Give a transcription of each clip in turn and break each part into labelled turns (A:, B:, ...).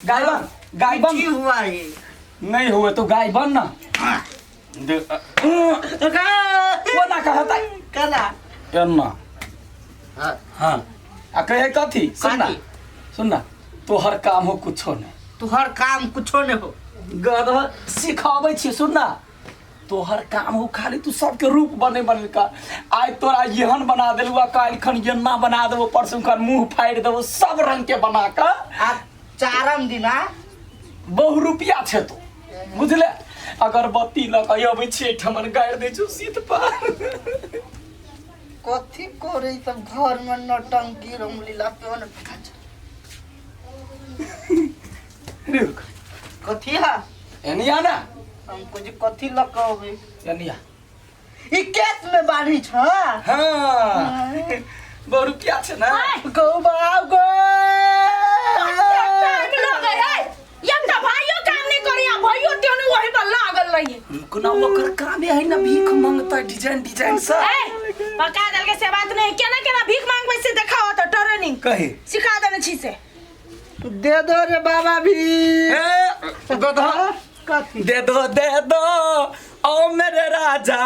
A: गाय बन गाय बन
B: की हुआ है
A: नहीं हुए तो गाय बन ना दे कोना कहता
B: कला
A: एन्ना
B: हाँ
A: हाँ आ कहे कथी सुन ना
B: कथी?
A: सुन ना तोहर काम हो कुछो नहीं
B: तुहर काम कुछो नहीं हो
A: गधा सिखाबै छी सुन ना तोहर काम हो खाली तू सबके रूप बने बन का आइ तोरा एहन बना देलू आ काल्हि खन एना बना देबो परसू खन मुंह फाड़ि देबो सब रंग के बना कऽ
B: आ चारम दिना
A: बहु रुपया छै तो बुझले अगरबत्ती लऽ कऽ अबै छी एहिठमन गाड़ि दै छौ सीत पर
B: कथी करे सब घर में नौटंकी रामलीला पेन
A: रुक
B: कथी है
A: एनी आ ना
B: हम कुछ कथी लऽ कऽ अबै
A: एनी आ
B: ई केस में बान्ही छ
A: हाँ बहु रुपया छै ना
B: गौ बाप गो
C: टाइम लगे है एकटा भाइयो काम नहीं करी आ भाइयो तेने वही पर लागल रही
A: रुक ना ओकर काम है ना भीख मांगता डिजाइन डिजाइन से
C: ए पका दल के से बात नहीं केना केना भीख मांगबै से देखाओ तो ट्रेनिंग
A: कहे
C: सिखा देने छी से
B: दे दो रे बाबा भी
A: ए गधा
B: कथी
A: दे दो दे दो ओ मेरे राजा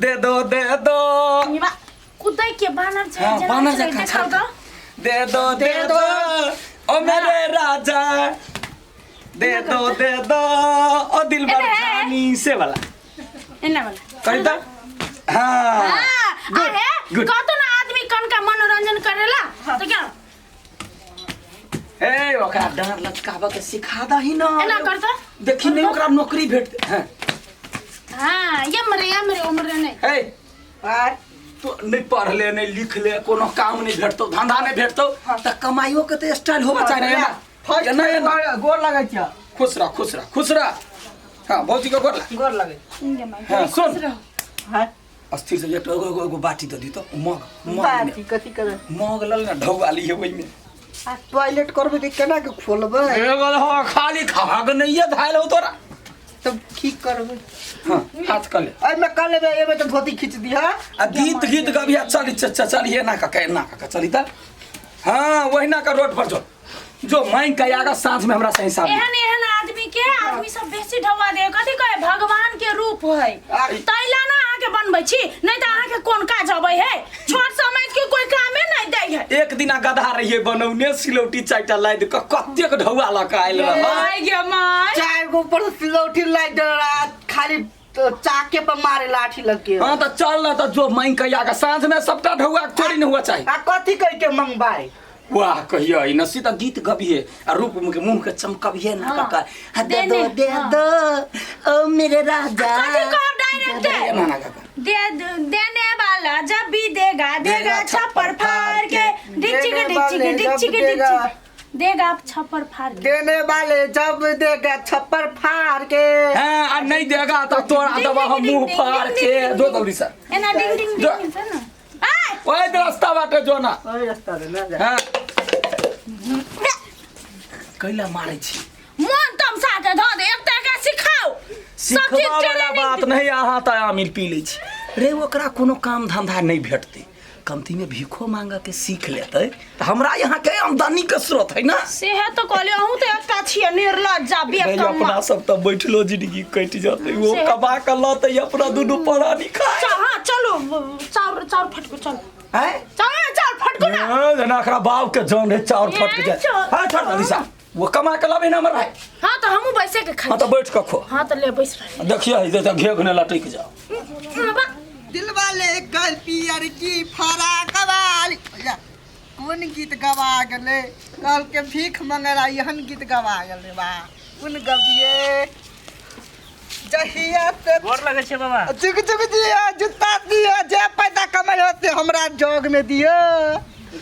A: दे दो दे दो
C: निबा कुदै के बानर छै
A: हाँ,
C: जेना
A: बानर
C: छै,
A: जकाँ
C: देखाउ
A: छै।
C: तो
A: दे दो दे
B: दे
A: दो ओ मेरे राजा दे दो दे दो ओ दिल भर
C: ए, ए, ए।
A: जानी से वाला
C: एना वाला
A: कही तो हाँ
C: हाँ,
A: गुड
C: अरे
A: गुड
C: कतो ना आदमी कन का मनोरंजन करेला तो क्या
A: ए ओकरा डाँर लचकाबऽ के सिखा दही ना
C: एना कर तो
A: देखी नहीं ओकरा नौकरी भेट हाँ
C: हाँ ये मरे ये मरे उम्र नहीं
A: ए
B: आय
A: तो नहीं पढ़ले नहीं लिखले कोनो काम नहीं भेटतौ धंधा नहीं भेटतौ तऽ कमाइयो के तऽ स्टाइल होबा चाही ने
B: फर्स्ट
A: एना एना
B: गोर लगै छियै
A: खुश रह खुश रह खुश रह हाँ भौजी के गोर लग
B: गोर लगै
A: हाँ सुन
B: हाँ
A: अस्थिर से एकटा एगो एगो एगो बाटी दऽ दी तऽ मग मग मे
B: बाटी कथी करे
A: मग लल ने ढौआ लिहे ओहिमे
B: आ टॉयलेट करबै तऽ केना के खोलबै
A: एगो हो खाली खाग नहीं है धायल हो तोरा
B: तब की करबै
A: हाँ हाथ कर ले
B: एहिमे कर लेबै एबै तऽ धोती खींच दिह
A: आ गीत गीत गबिया चली चली एना कऽ के एना कऽ के चली तऽ हाँ ओहिना का रोड पर जो जो मांग के आगा साँझ में हमरा से हिसाब ली।
C: एहन एहन आदमी के आदमी सब बेसी ढवा दे कथी कहे भगवान के रूप है तैला ना अहाँ के बनबै छी नहीं तऽ अहाँ के कोन काज अबै है छोट समझ के कोई कामे नहीं दै है
A: एक दिना गधा रहिए बनौने सिलौटी चारिटा लादि कऽ कतेक ढौआ लऽ कऽ आयल रहै
C: my गे my
B: चारि गो ऊपर सिलौठी लाइट खाली तो चाके पर मारे लाठी लग के
A: हाँ तऽ चल ना तऽ जो मांग के आगा साँझ में सबटा ढौआ के चोरी नहीं हुआ चाही
B: आ कथी कह के मंगबाई
A: वाह कहियो ई नसी तऽ गीत गबिहे आ रूप के मुंह के चमकबिहे ना
C: हाँ।
A: काका हाँ, दे दो
C: देने,
A: दे
C: हाँ।
A: दो ओ मेरे राजा
C: कथी कहब डायरेक्ट
A: ना ना काका
C: दे देने वाला जब भी देगा देगा छप्पर फाड़ के डिक चिक
B: देने
C: डिक चिक
B: वाले
C: डिक
B: जब
C: चिक डिक
B: देगा।
C: चिक देगा आप छप्पर फाड़ के
B: देने वाले जब देगा छप्पर फाड़ के
A: हाँ आ नहीं देगा तो तोरा दबा हम मुंह फाड़ के जो जल्दी से
C: एना डिंग डिंग
A: जो-
C: डिंग छै ना आय
A: ओए रास्ता बाटे जो ना
B: ओहि रास्ता रे ना जा
A: हाँ कैला मारै छी
C: मन तमसा के धऽ दे एकटा के सिखाओ सब चीज
A: सिखबा वाला
C: ट्रेनिंग
A: बात नहीं अहाँ तऽ आमिल पी लै छी रे ओकरा कोनो काम धंधा नहीं भेटतै कमती में भीखो मांग के सीख लेतै तऽ हमरा यहाँ के आमदनी के स्रोत है ना
C: से है तो कहले अहूँ तो एकटा छियै निर्लज्ज
A: नहीं,
C: बेकम्मा
A: अपना सब तऽ बैठलो जिंदगी कटि जेतै ओ
C: से-
A: कमा के लतै अपना दुनू प्राणी खाय
C: हाँ चलो चाउर चाउर फटको चलो
A: हैं
C: चाउर चाउर फटको ना
A: हाँ, जना एकरा बाप के जान है चाउर फट के जाए
C: चाउर।
A: हाँ छोड़ ना दिशा वो कमा के लाबे ना हमर भाई
C: हाँ तो हमहूँ बैसे के खाइ
A: हाँ तो बैठ के खो
C: हाँ तो ले बैस रहे
A: देखिए है जैसे घेघ ने लटक जाओ
C: बा
B: दिलवाले कल पियर की फराक वाली या कोन गीत गवा गेलै कल के भीख मंगला एहन गीत गवा गेलै वाह कोन गबिए जहिया से
D: गोर लगै छै बाबा
B: चुक चुक दिया जूता दिया जे पैसा कमाइ होते हमरा जग में दियो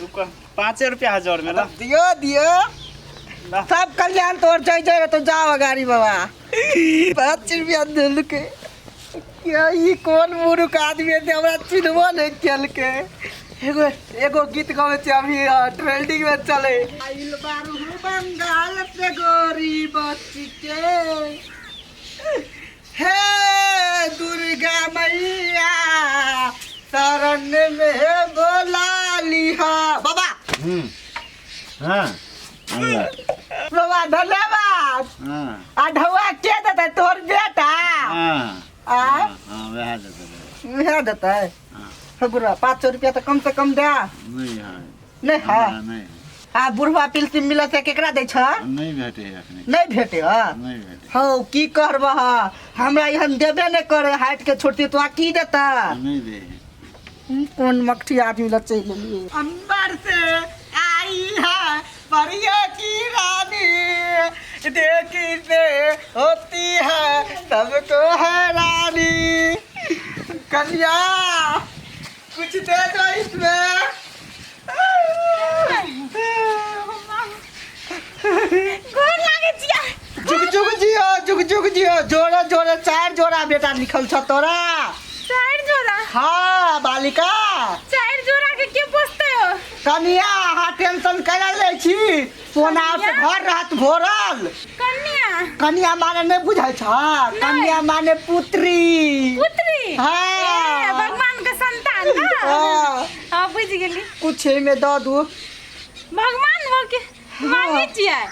D: रुक 5 रुपया हजार में ला
B: दियो दियो
D: ला।
B: सब कल्याण तोर जय जय तो जाओ गाड़ी बाबा 5 रुपया देलके क्या ई कोन मूर्ख आदमी है हमरा चिन्हबो नहीं केलके एगो एगो गीत गाबै छै अभी ट्रेंडिंग में चले आइल बारू बंगाल से गोरी बच्ची के हे दुर्गा मैया शरण में बोला लिहा बाबा
D: हाँ
B: बाबा धन्यवाद।
E: हाँ।
B: आ ढौआ के देतै तोहर बेटा?
E: हाँ।
B: आ?
E: हाँ, वएह देतै।
B: वएह देतै?
E: हाँ।
B: हो बुढ़वा, 500 रुपया तऽ कम से कम दे।
E: नहि है।
B: नहि है?
E: हमरा नहि है।
B: आ बुढ़वा पिलसिम मिलत से केकरा दै छ?
E: नहि भेटै है अखनी।
B: नहि भेटे ह?
E: नहि भेटै।
B: हौ की करबह, हमरा एहन देबे नहि करे, हाटि के छोड़ती तो की देता?
E: नहि दै है।
B: कोन मकठी आदमी लग चलि गेलियै। अंबर से आई है परियों की रानी, देखी से होती है सबको हैरानी। कन्या कुछ दे दो इसमें।
C: गोर लागे छियै।
B: जुग जुग जियो, जुग जुग जियो। जोड़ा जोड़ा 4 जोड़ा बेटा लिखल छ तोरा।
C: 4 जोड़ा?
B: हाँ बालिका।
C: 4 जोड़ा के के पोसते हो?
B: कन्या अहाँ टेंशन केना लै छी? सोना से
C: कन्या?
B: घर रहत भोरल।
C: कन्या?
B: कन्या माने नहीं बुझै छ? कन्या माने पुत्री।
C: पुत्री?
B: हाँ।
C: ए, भगवान के संतान ना?
B: हाँ।
C: हाँ बुझ गेली।
B: कुछ एहिमे दऽ दू।
C: भगवान हो के मांगे छियै।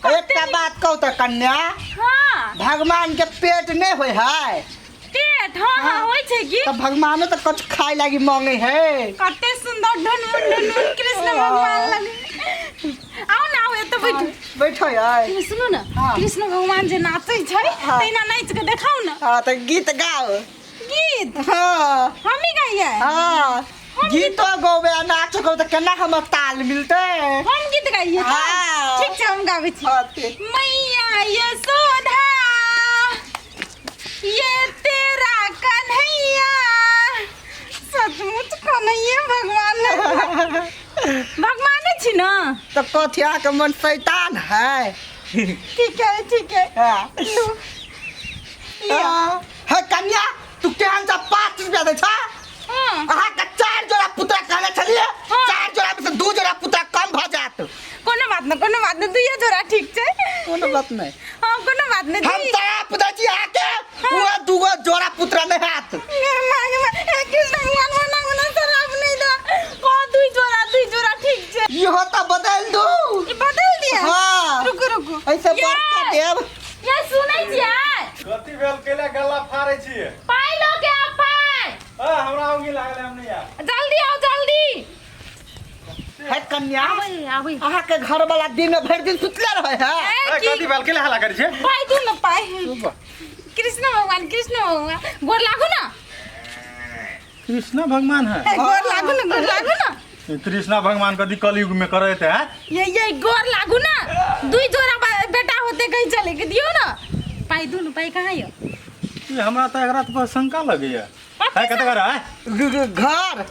B: एकटा बात कहू तऽ कन्या,
C: हाँ।
B: भगवान के पेट नहीं होय है?
C: पेट? हाँ, हाँ, होय छै की?
B: तऽ भगवानो तऽ कुछ खाय लागी मांगे है।
C: कते सुंदर ढुनमुन ढुनमुन कृष्ण भगवान लगे। आओ ना, आओ एतऽ बैठू।
B: बैठो यार।
C: सुनू ना,
B: हाँ।
C: कृष्ण भगवान जे नाचै छै
B: हाँ।
C: तहिना नाचि के देखाउ ना।
B: हाँ तऽ गीत गाओ।
C: गीत?
B: हाँ।
C: हमही गाइए?
B: हाँ। गीतो गौबे आ नाचो गौबे तऽ केना हमर ताल मिलतै?
C: हम गीत गाइए?
B: हाँ।
C: ठीक छै, हम गाबै छी।
B: हाँ, ठीक।
C: मैया यशोदा ये तेरा कन्हैया, सचमुच कन्हैया भगवान भगवाने छी ना?
B: तऽ कथी अहाँके मन शैतान है?
C: ठीक है, ठीक है।
B: हाँ।
C: लू।
B: हाँ। हे कन्या, तू केहन सा 5 रुपया दै छह?
C: हाँ।
B: अहाँके 4 जोड़ा पुतरा कहने छलियै,
C: हाँ।
B: 4 जोड़ा में से 2 जोड़ा पुतरा कम भऽ जायत।
C: कोनो बात नहि, कोनो बात नहि, 2 जोड़ा ठीक छै।
B: कोनो बात नहि।
C: हाँ, कोनो बात नहि।
B: हम शराब दै छी अहाँके, उहे 2 जोड़ा पुतरा नहि हैत।
C: कृष्ण भगवान मना मना शराब नहि दऽ। कह 2 जोड़ा, 2 जोड़ा ठीक छै।
B: इहो तऽ बदलि दू।
C: ई बदलि दिअ?
B: हाँ।
C: रुकू, रुकू।
B: ऐसे बड़का देब।
C: ये सुनै छियै?
F: कथी भेल, केला गला फाड़ै छियै?
C: पाइ लऽ के आउ, पाइ।
F: आ, हमरा औंगी लागल है, हम नहि आयब।
C: जल्दी आउ, जल्दी।
B: हे कन्या,
C: आबै, आबै।
B: अहाँके घर वाला दिन में भरि दिन सुतले रहे है।
C: ए,
F: ए,
C: की?
F: कथी भेल, केला हल्ला करै छियै?
C: पाइ दू ने, पाइ। कृष्ण भगवान, कृष्ण भगवान, गोर लागू ना।
F: कृष्ण भगवान है?
C: ए, गोर लागू ना, गोर लागू ना।
F: कृष्ण भगवान कथी कलयुग में करैत है?
C: ये गोर लागू ना। 2 जोड़ा बेटा होते कहीं चले के दियो ना। पाइ दू ने, पाइ कहाँ यो?
F: ई हमरा तऽ एकरा पर शंका लगैया।
C: कथी
F: है, कतऽ घर है?
B: घर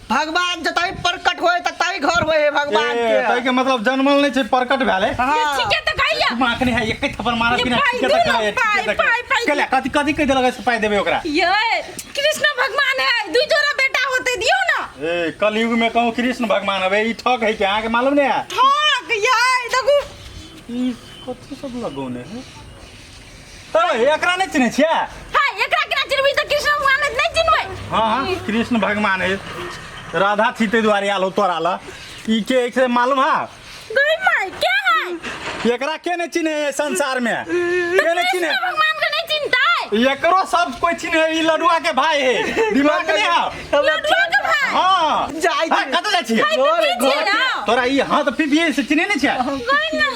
B: भगवान जतई प्रकट होए ततई घर होए है भगवान
F: ए,
B: के।
F: तै के मतलब जन्मल नहि छै, प्रकट भेलै।
B: हाँ।
C: ये ठीके तऽ कहिया।
F: तू माखनी है, एकै थप्पड़ मारब
C: ये
F: कि ना?
C: पाइ
F: ठीके
C: दू
F: तऽ
C: ना,
F: कहै,
C: पाइ,
F: ठीके तऽ कहै।
C: पाइ, पाइ।
F: केला, कथी, कथी कहि देलक से पाइ देबै ओकरा?
C: ये कृष्ण भगवान है, 2 जोड़ा बेटा होते दियो ना।
F: ए, कलयुग में कहूँ कृष्ण भगवान हवे, ई ठक है कि अहाँके मालूम नहि है?
C: ठक ये देखू।
F: ई कथी सब लगौने है? तऽ एकरा नहि चिन्है छियै?
C: हां, एकरा केना चिन्हबै? तऽ कृष्ण भगवान नहि चिन्हबै।
F: हाँ, हाँ, कृष्ण भगवान है। राधा छी ताहि दुआरे आयल हो तोरा लग। ई के एक से मालूम है?
C: गई माय, के है?
F: एकरा के नहीं चिन्हे है संसार में? के नहीं चिन्हे?
C: कृष्ण भगवान के नहीं चिन्हता है?
F: एकरो सब कोई चिन्हे, ई लडुआ के भाई है। दिमाग नहीं है?
C: लडुआ के भाई?
F: हाँ।
B: जाइ
F: हाँ, कतऽ जाइ छियै?
C: हाय, पिपिए छियै ना?
F: तोरा ई हाथ पिपिए से चिन्हे नहीं छियै?
C: गई ना,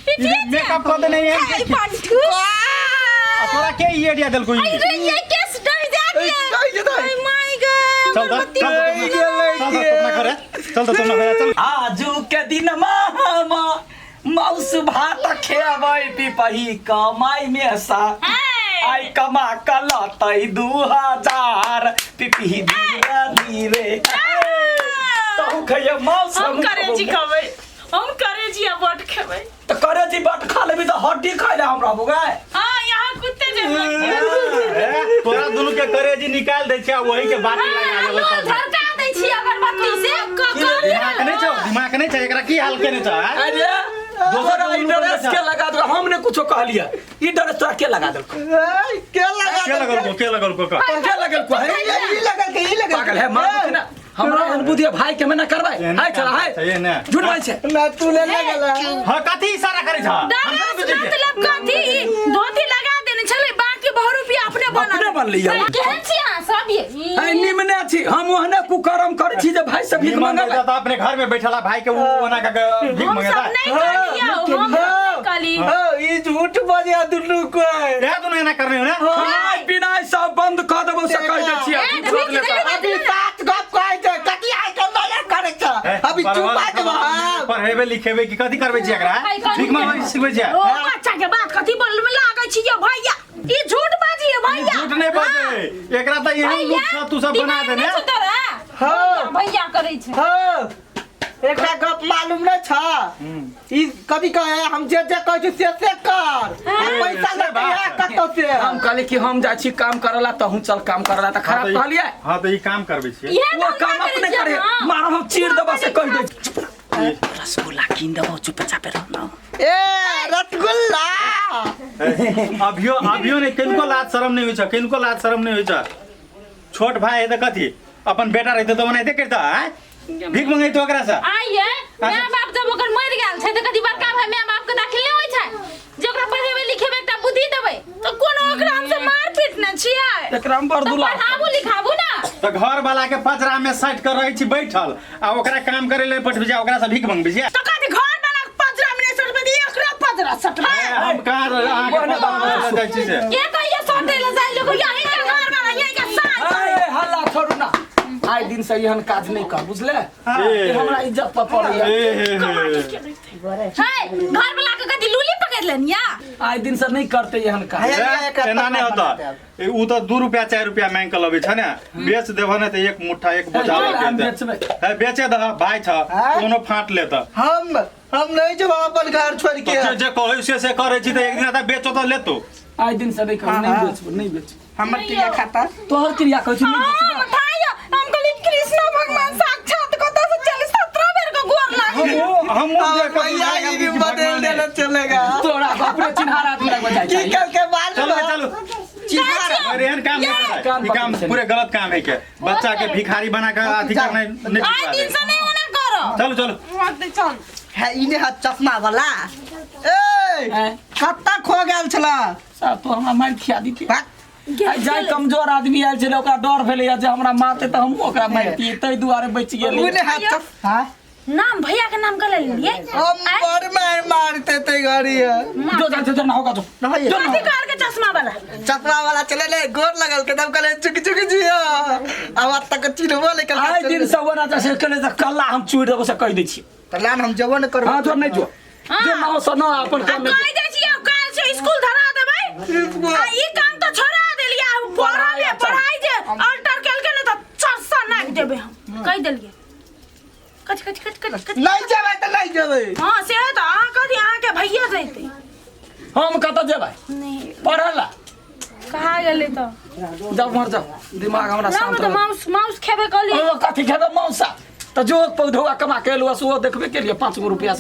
C: पिपिए
F: ई मेकअप कऽ देने है।
C: हाय, पंठू।
F: आ तोरा के ई आइडिया देलको ई?
C: अरे ये केस डर जा गया।
B: डर जेतै।
C: अरे my God,
F: चल तऽ,
C: अगरबत्ती
F: चल तऽ, चल तऽ, अपना घरे। चल तऽ, अपना घरे, चल।
A: आजू के दिन मामा माउस भात खेबै पिपही कमाई में सा आई कमा कलतै 2000 पिपही धीरे धीरे। तहु खैया माउस।
C: हम करेजी खबै, हम करेजी आ बट खेबै।
A: तऽ करेजी बट खा लेबी तऽ हड्डी खाइ ले हमरा बुगाय।
C: हाँ, यहाँ कुत्ते जे
F: ए, तोरा दुनू के करेजी निकाल दै छै आ वही के बाटी लगा देबै
C: लोल
F: सब।
C: झरका दै छी अगरबत्ती से।
F: दिमाग नहि छौ, दिमाग नहि छौ, एकरा की हाल केने छौ, आँय?
A: अरे
F: दोसर
A: तोरा ई
F: उल्लू
A: ड्रेस
F: बच्चा।
A: के लगा देलको? हम ने कुछो कहलियै, ई ड्रेस तोरा के लगा देलको?
B: ए, के लगा
F: के लगलको, के लगलको कह?
A: के लगलको है?
B: ई लगल के, ई लगल
A: पागल है, मार ना। हमरा एहन बुद्धि है, भाई के मना करबै
F: एहने
A: हाय चला हाय
F: काम छै, एहने।
A: झूठ बाजै छै
B: ना तू ले लगला
F: हाँ कथी इशारा करै छ
C: दराज मतलब कथी ई धोती लगा देने छलै बाकी बहुत रुपया अपने बनल
A: अपने बनलै यौ।
G: केहन छी अहाँ सब ये
A: आइ निमने छी हम ओहने कुकर्म करै छी जे भाई से भीख
F: निमन
A: मंगबै
F: रहता अपने घर में बैठला भाई के वो ओना का भीख
C: हम
F: मंगेता
C: सब नहीं कहलियो हम सब नहीं कहली
B: हो ई झूठ बजिया दुनू को
F: इएह दुनू एना करने हो ना
A: खानाइ पिनाइ सब बंद कऽ देबौ से कहि दै छियै
G: ए,
A: झूठ
G: भीख
A: लेता।
G: देबै।
B: अभी सात गप कहै छै कथी आइ के मना करै छै अभी चुप आ जेबो हम
F: पढ़ेबे लिखेबे की कथी करबै छी एकरा
G: भाई, कथी
F: भीख मंगबै सिखबै छी
C: ओ बच्चा के बात कथी बोल में लागै छी यो भैया ई झूठ बाजी है भैया
F: झूठ नहीं बजे एकरा त एहन
G: भैया
F: मूर्ख तू सब बना
G: दिमाग
F: देने
G: नहि छौ तोरा?
B: हाँ।
G: भैया करै छै
B: हो एकटा गप मालूम नहीं छ ई कथी कहे हम जे जे कहै छी से से कर आ पैसा
F: से
B: लगै है
F: बात।
B: कतौ से
A: हम कहली कि हम जाइ छी काम करला तहूँ चल काम करला तऽ खराब कहलियै
F: हाँ तो ई काम करबै छी
G: इएह
A: वो
G: धंधा
A: काम
G: करै
A: अपने
G: छियै
A: करे
G: अहाँ।
A: मारब हम चीर देबऽ से कहि दै रसगुल्ला कीन देबौ चुपचाप रहना
B: ए रसगुल्ला
F: अभियो अभियो नहीं किनको लाज शरम नहीं होइ छ किनको लाज शरम नहीं होइ छ छोट भाई है त कथी अपन बेटा रहते त ओनाहिते करता आँय भीख मंगैतो ओकरा से
G: आइए माय बाप जब ओकर मरि गेल छै तऽ कथी बड़का भाई माय बाप के दाखिल नहि होइ छै जे ओकरा पढ़ेबै लिखेबै एकटा बुद्धि देबै
C: तो कोनो ओकरा हमसे मारपीट ने छियै
A: एकरा हम बड़
G: तऽ
A: दुलार
G: पढ़ाबू लिखाबू ना
F: तऽ घर वाला के पचरा में सट कर रहै छी बैठल आ ओकरा काम करे ले पठबै छी आ ओकरा से भीख मंगबै छी
C: तो कथी घर वाला के पजरा में नहीं सटबै तऽ एकरा पजरा सटबै
F: हम कहाँ अहाँके पता लऽ जाइ छी से
G: के कहिया सटै लए जाइ लोक
C: यही के घर वाला यही के साथ
A: ए, हल्ला छोड़ू ना आइ दिन से एहन काज नहीं कर बुझले
F: ए।
A: हमरा इज्जत पर पड़ैया
F: ए हे हे
G: है घर वाला के कथी लूली पकड़ लेनिया
A: आइ दिन से नहीं करते एहन काज
B: है।
F: एना नहीं होता उ तऽ 2 रुपया 4 रुपया मांग के लबै छ ने बेच देबह ने तऽ एक मुट्ठा एक बोझा
A: चल,
F: लऽ
A: हम
F: के
A: बेचबै।
F: है बेचे दह भाई छ
B: हाँ?
F: कोनो फाट लेत
B: हम नहीं जब अपन घर छोड़ के
F: जे जे कहै से से करै छी तऽ एक दिन तऽ बेचो तऽ लेतो
A: आइ दिन से नहीं कर नहीं बेचबो नहीं बेचबो
B: हमर क्रिया खाता
A: तोहर क्रिया कहै छी नहीं
C: हाँ,
A: बेचबो
C: बताइयो हम कहली कृष्ण भगवान साक्षात कतऽ से 40 17 बेर के गोर लागल
F: हम
B: हमर भैया ई भी बदल देना चलेगा
A: तोरा अपने चिन्हार आदमी लगबे जाइ
B: की
A: छै
B: कल के बाल
F: चलो चलो
B: चिन्हार
F: अरे एहन काम नहीं
A: कान
F: करता ई काम
A: पकड़ से।
F: पूरे गलत काम है के बच्चा के भिखारी बना के अथी करना नहीं
G: आइ दिन से नहीं ओना करो
F: चलो चलो
C: चल
B: है इने हाथ चश्मा वाला ए
A: हैं?
B: कत्ता खो गेल छला
A: साहब तो हमरा मारि खिया दिते
B: भाग।
A: आइ जाय कमजोर आदमी आयल छलै ओकरा डर भेलैया जे हमरा मारतै तऽ हमहूँ ओकरा मारितियै ताहि दुआरे बचि गेलियै
B: उने हाथ चश्मा हाँ?
C: नाम भैया के नाम कले लेलिए
B: हम बड़ मार मारते ते घड़ी है
A: जो जा जो ना होगा जो
B: नहीं
A: जो ना
C: कथी कहल के चश्मा वाला
B: चश्मा वाला चले ले गोर लगल के तब कहले चुक चुक जियो अब अब तक चिन्हबो ले कल
A: आइ दिन से ओना जैसे केले तऽ कल्ला हम चूड़ देबो से कहि दै छी
B: त लान हम जेबो न करबो
A: हाँ जो नहीं जो जो ना हो सो ना अपन काम में
C: कहि दै छियै काल से स्कूल धरा देबै आ ई काम तऽ छोड़ा देलियै आ पढ़ाबे पढ़ाई जे अल्टर केलकै ने तऽ चरसा नाक देबै हम कहि देलियै कच कच कच कच कच
B: नहीं जेबै त नहीं जेबै
C: हाँ से तऽ अहाँ कथी अहाँके भैया जैतै
A: हम कतऽ जेबै
C: नहीं
A: पढ़ऽ ला
C: कहाँ गेलै तऽ
A: जाओ मर जाओ दिमाग हमरा
C: ना
A: शांत
C: तऽ
A: रहत।
C: माउस माउस खेबे कहलियै
A: ओ कथी खेबै मौसा तऽ जो पौधवा कमा के एलुआ से ओ देखबे केलिए 5 गो रुपया से।